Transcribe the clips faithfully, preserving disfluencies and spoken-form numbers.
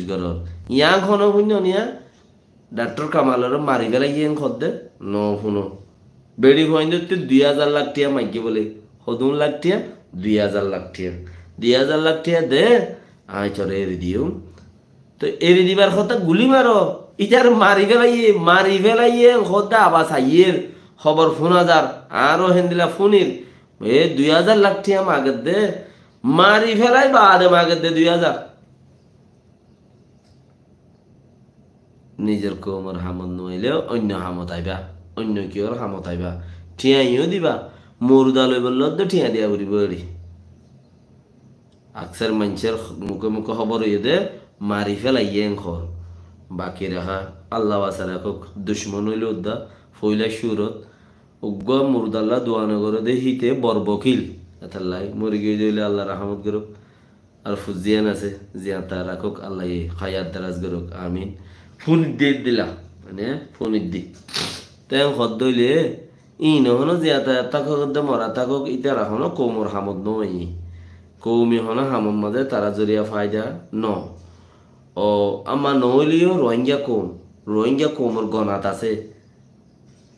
gorór. Yián honó fúinno niya, Dhaktor Kamaloré mari félaiyé en hoódde, no fúno. Beçi fuaindótte dui házar lak thiañ maiggé bóle. Hodún lak thiañ? Dui házar lak thiañ. Dui házar lak thiañ de, añí toré eri diyum. Toi eri dibar hotá gulí maro. Ítaré mari félaiyé, mari félaiyé en hoódde abar saiyér. Hóbor fúna zar, añáro héndilla fúnir. E dui házar lak thiañ magedde, mari félai baade magedde dui házar. Nizor koumor hamot no aile oinno hamot aiba, oinno kiyór hamot aiba. Thiañ yó diba, murda loibolla dé thiañ diya foribo eri. Aksar maincór muke muke hóbor óiye dé, mari félaiyé en hoór. Baki raká, Allah basai rakók, ducmon óile udda, foila curot, uggúa murdalla dua no goré dé híte bor bokil. Etallai, mori giyói dé óile Allah rahámot gorók. Ar fut ziyán asé, ziyán ta rakók, Allaye hayat daraz gorók, amin. Fúniddi dila, mane fúniddi. Te en hoódde óile, íin honó ziyán ta tákok edde mora tákok, ítara honó koumor hamot no aiyé. Koumi honó hamor mazé tara zoriya faida no. O, amma no óileyo Rohingya koum, Rohingya koumor gonat asé.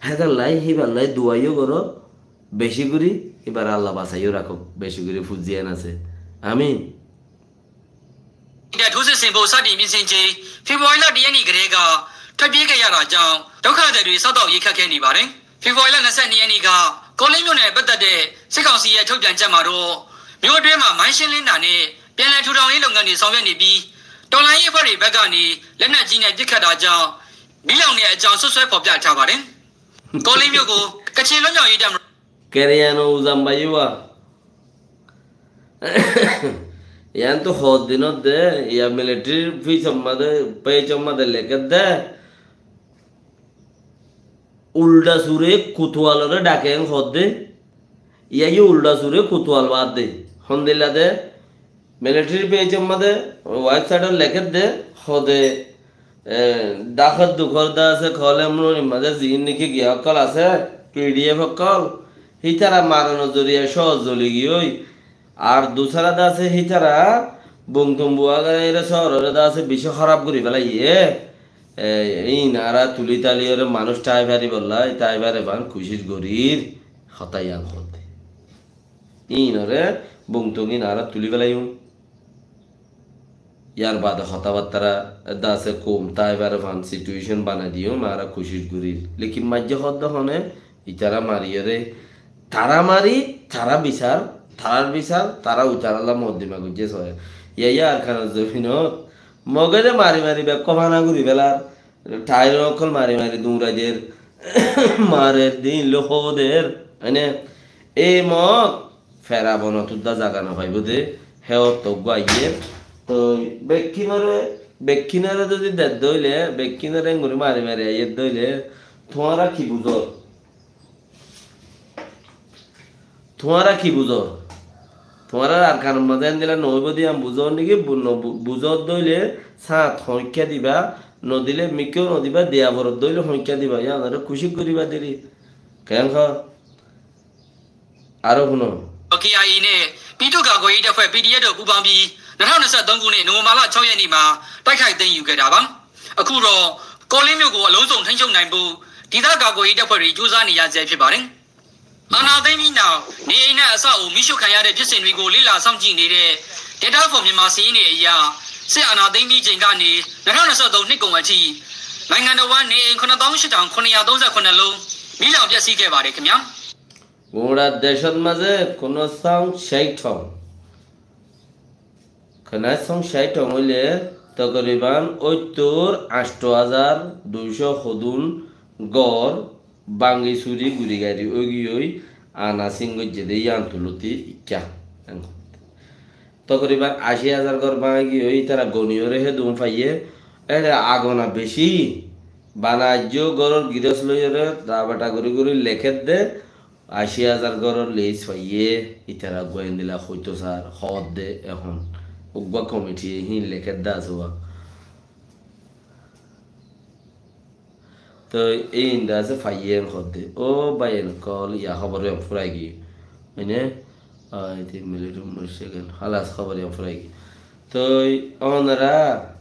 Hétallai, híballai dua yó goró, beci gorí, íbaré Allah basai yó rakók, beci gorí fut ziyán asé. Amin. ထိုးစစ်ဆင်ဖို့ စတင်ပြင်ဆင်ချိန် ဖေဖော်ဝါရီလ တစ်ရက်နေ့ကတည်းက ထွက်ပြေးခဲ့ရတာကြောင့် ဒုက္ခသည်တွေ စားသောက်ရေး ခက်ခဲနေပါတယ်။ ဖေဖော်ဝါရီလ နှစ်ဆယ့်နှစ်ရက်နေ့က ကောလင်းမြို့နယ်နဲ့ပတ်သက်တဲ့ စစ်ကောင်စီရဲ့ ထုတ်ပြန်ချက်မှာတော့ မြို့အတွင်းမှာ မိုင်းရှင်းလင်းတာနဲ့ ပြန်လည်ထူထောင်ရေးလုပ်ငန်းတွေ ဆောင်ရွက်နေပြီး တော်လှန်ရေးအဖွဲ့တွေဘက်ကနေ လက်နက်ကြီးနဲ့ ပစ်ခတ်တာကြောင့် မီးလောင်နေတဲ့အကြောင်း စွပ်စွဲဖော်ပြထားပါတယ်။ ကောလင်းမြို့ကို ကချင်လွတ်မြောက်ရေးတပ်မတော် Keriyano uzam baiwa. Yián tu hoddinot de, ya military page ot mazé, page ot mazé lekédde. Ulda sure kutualore dhake en hoódde, yá yó ulda sure kutual baádde. Hondilla de, military page ot mazé, website ot lekédde, hoódde, e, dhakar dukor de asé, kol emnori mazé ziín niki giya ókkol asé, P D F ókkol, hítara maranor zoriya cóor zoli giyói, ar dusára de asé hítara, Bungtum Buagara ere cóororé de asé bicí hóraf gorí félaiyé. E, íin añára tulí talí ore manúic tái faribólla, tái fare fán kucíc gorír, hotá yián hoódde. Íinoré Bungtum íin añára tulí félaiyum. Yar bade hotábattára de asé koum tái fare fán situation banai diyum, añára kucíc gorír. Lekin maijjé hoódde hone, Itara mariyóre, tara mari, tara bisar, tarar bisar, tara utarálla moddima goijjé soói. Yaiya Arkanor zobinot Mogóre mari mari bekkún fana gorí félar, thairó ókkol mari mari duñrai der, marer, din loi hóo der, ene, ei Mog Ferabonot udda zaga no faibó de, he otto uggúa aiyér. Toi bekkúnore, bekkúnore zodi dedde óile, bekkúnore engorí mari mari aiyér de óile, tuáñra ki buzor? Tuáñra ki buzor? Tuáñrar Arkanor mazé endilla no óibo de yián buzor niki? Bu-, no bu-, buzor de óile sáñt hoóñikka diba, no dile mikká no diba, diya forot de óile hoóñikka diba, yiánore kucíc goríba deri. Keén hoó? Aró fúno. K I A နဲ့ ပြည်သူ့ကာကွယ်ရေးတပ်ဖွဲ့ P D F တို့ပူးပေါင်းပြီး နှစ်ထောင်နှစ်ဆယ့်သုံးခုနှစ် နိုဝင်ဘာလ ခြောက်ရက်နေ့မှာ တိုက်ခိုက်သိမ်းယူခဲ့တာပါ။ အခုတော့ ကောလင်းမြို့ကို အလုံးစုံထိန်းချုပ်နိုင်ဖို့ ဒေသကာကွယ်ရေးတပ်ဖွဲ့တွေ ကြိုးစားနေရဆဲဖြစ်ပါတယ်။ အာဏာသိမ်းပြီးနောက် နေအိမ်နဲ့အဆောက်အအုံ မီးရှို့ခံရတဲ့ဖြစ်စဉ်တွေကို လေ့လာစောင့်ကြည့်နေတဲ့ Data for Myanmar စာရင်းတွေအရ စစ်အာဏာသိမ်းပြီးချိန်ကနေ နှစ်ထောင်နှစ်ဆယ့်သုံးနှစ်ကုန်အထိ နိုင်ငံတစ်ဝန်း နေအိမ် ခုနစ်သောင်းရှစ်ထောင်ခုနစ်ရာသုံးဆယ့်ခုနစ်လုံး မီးလောင်ပျက်စီးခဲ့ပါတယ်ခင်ဗျာ။ Gura decót mazé kunó sóng cáithong. Kunó sóng cáithong óile tokoriban óittor añctho házar duicó hodún gór báñgi súri guri gari óigiyoi ana sín goijjé dé yían tulóti ikká. Tokoriban ací házar gór báñgi giyói, ítara goniyóre hédun faiyé, ére agona bicí. Bana aijjó góror girós loiyóre tabata gorí gorí lekédde, ací házar góror leis faiyé, ítara uggúa endilla hoitó sar, hoódde ehón. Uggúa komitiye híin lekédde asé uá. Toi e inda asé faiyé en hoódde. Ó báiyain ókkol, ya hóbor yián furai giyé. Mane, ah, iti military mori segen. Halas, hóbor yián furai giyé. Toi onora